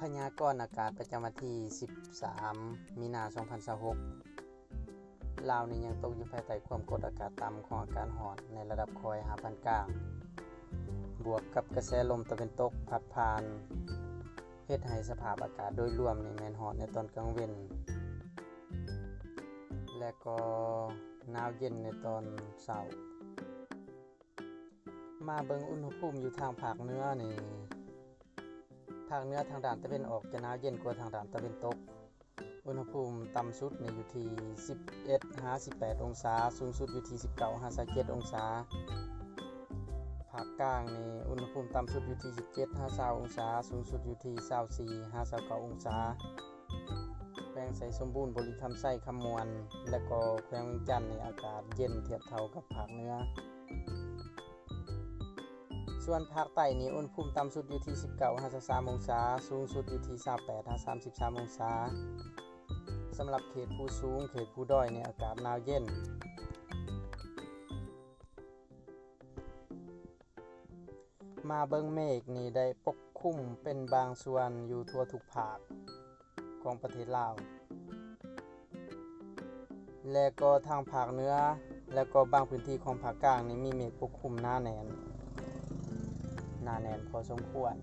ພະຍາກອນອາກາດປະຈຳວັນທີສິບສາມ ມີນາ ສອງພັນຊາວຫົກ ລາວນີ້ຍັງຕົກຢູ່ພາຍໃຕ້ຄວາມກົດອາກາດຕ່ຳຂອງອາກາດຮ້ອນໃນລະດັບຄອຍຫາປານກາງ, ບວກກັບກະແສລົມຕາເວັນຕົກພັດຜ່ານ ເຮັດໃຫ້ສະພາບອາກາດໂດຍລວມນີ້ແມ່ນຮ້ອນໃນຕອນກາງເວັນ ແລະກໍໜາວເຢັນໃນຕອນເຊົ້າ. ມາເບິ່ງອຸນຫະພູມຢູ່ທາງພາກເໜືອນີ້, ພາກເໜືອທາງດ້ານຕາເວັນອອກຈະໜາວເຢັນກວ່າທາງດ້ານຕາເວັນຕົກ. ອຸນຫະພູມຕ່ຳສຸດນີ້ຢູ່ທີ່ສິບເອັດຫາສິບແປດອົງສາ, ສູງສຸດຢູ່ທີ່ສິບເກົ້າຫາຊາວເຈັດອົງສາ. ພາກກາງນີ້ອຸນຫະພູມຕ່ຳສຸດຢູ່ທີ່ສິບເຈັດຫາຊາວອົງສາ, ສູງສຸດຢູ່ທີ່ຊາວສີ່ຫາຊາວເກົ້າອົງສາ. ແຂວງໄຊສົມບູນ, ບໍລິຄຳໄຊ, ຄຳມ່ວນ ແລະກໍແຂວງວຽງຈັນນີ້ອາກາດເຢັນທຽບເທົ່າກັບພາກເໜືອ. ສ່ວນພາກໃຕ້ນີ້ ອຸນຫະພູມຕ່ຳສຸດຢູ່ທີ່ສິບເກົ້າຫາຊາວສາມອົງສາ, ສູງສຸດຢູ່ທີ່ຊາວແປດຫາຊາວສາມອົງສາ. ສຳລັບເຂດພູສູງ, ເຂດພູດອຍນີ້ອາກາດໜາວເຢັນ. ມາເບິ່ງເມກນີ້ໄດ້ປົກຄຸມເປັນບາງສ່ວນຢູ່ທົ່ວທຸກພາກຂອງປະເທດລາວ ແລະກໍທາງພາກເໜືອ ແລະກໍບາງພື້ນທີ່ຂອງພາກກາງນີ້ມີເມກປົກຄຸມໜາແໜ້ນ, ໜາແໜ້ນພໍສົມຄວນ.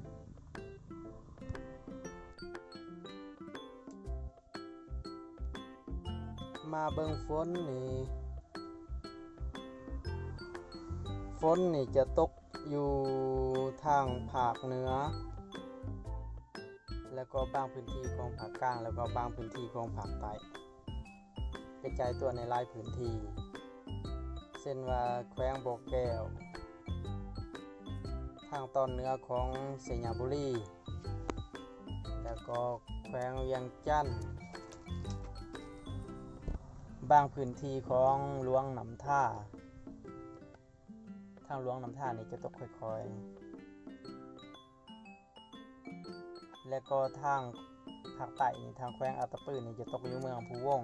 ມາເບິ່ງຝົນນີ້, ຝົນນີ້ຈະຕົກຢູ່ທາງພາກເໜືອ ແລ້ວກໍບາງພື້ນທີ່ຂອງພາກກາງ ແລ້ວກໍບາງພື້ນທີ່ຂອງພາກໃຕ້ ກະຈາຍຕົວໃນຫຼາຍພື້ນທີ່ ເຊັ່ນວ່າແຂວງບໍ່ແກ້ວ ທາງຕອນເໜືອຂອງໄຊຍະບູລີ ແລ້ວກໍແຂວງວຽງຈັນ, ບາງພື້ນທີ່ຂອງຫຼວງນ້ຳທາ, ທາງຫຼວງນ້ຳທານີ້ຈະຕົກຄ່ອຍໆ ແລະກໍທາງພາກໃຕ້ນີ້ ທາງແຂວງອັດຕະປືນີ້ຈະຕົກຢູ່ເມືອງພູວົງ,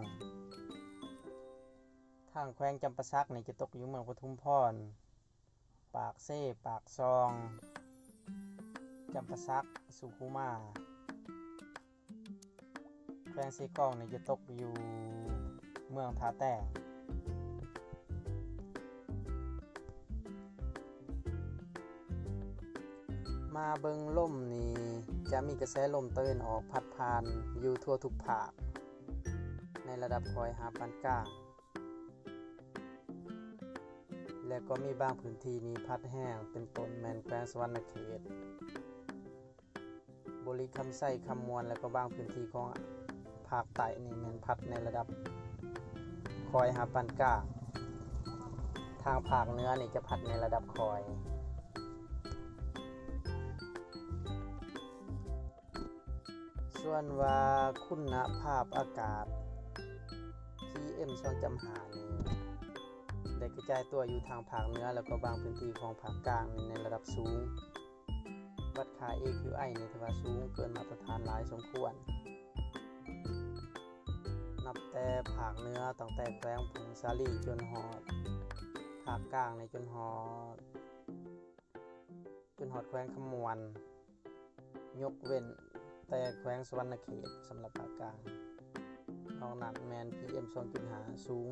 ທາງແຂວງຈຳປາສັກນີ້ຈະຕົກຢູ່ເມືອງປະທຸມພອນ, ປາກເຊ, ປາກຊ່ອງ, ຈຳປາສັກ, ສຸຂຸມາ. ແຂວງເຊກອງນີ້ຈະຕົກຢູ່ເມືອງທ່າແຕ້. ມາເບິ່ງລົມນີ້ ຈະມີກະແສລົມຕາເວັນອອກພັດຜ່ານຢູ່ທົ່ວທຸກພາກ ໃນລະດັບຄ່ອຍຫາປານກາງ ແລະກໍມີບາງພື້ນທີ່ນີ້ພັດແຮງ ເປັນຕົ້ນແມ່ນແຂວງສະຫວັນນະເຂດ, ບໍລິຄຳໄຊ, ຄຳມ່ວນ ແລະກໍບາງພື້ນທີ່ຂອງພາກໃຕ້ນີ້ແມ່ນພັດໃນລະດັບຄ່ອຍຫາປານກາງ, ທາງພາກເໜືອນີ້ຈະພັດໃນລະດັບຄ່ອຍ. ສ່ວນວ່າຄຸນນະພາບອາກາດ ພີເອັມ ສອງຈຸດຫ້າ ນີ້ ໄດ້ກະຈາຍຕົວຢູ່ທາງພາກເໜືອ ແລ້ວກໍບາງພື້ນທີ່ຂອງພາກກາງໃນລະດັບສູງ. ວັດຄ່າ ເອ ຄິວ ໄອ ນີ້ຖືວ່າສູງເກີນມາດຕະຖານຫຼາຍສົມຄວນ. ນັບແຕ່ພາກເໜືອ ຕັ້ງແຕ່ແຂວງຜົ້ງສາລີຈົນຮອດພາກກາງນີ້ ຈົນຮອດ ຈົນຮອດແຂວງຄຳມ່ວນ, ຍົກເວັ້ນແຕ່ແຂວງສະຫວັນນະເຂດສຳລັບພາກກາງ, ນອກນັ້ນແມ່ນ ພີເອັມ ສອງຈຸດຫ້າ ສູງ.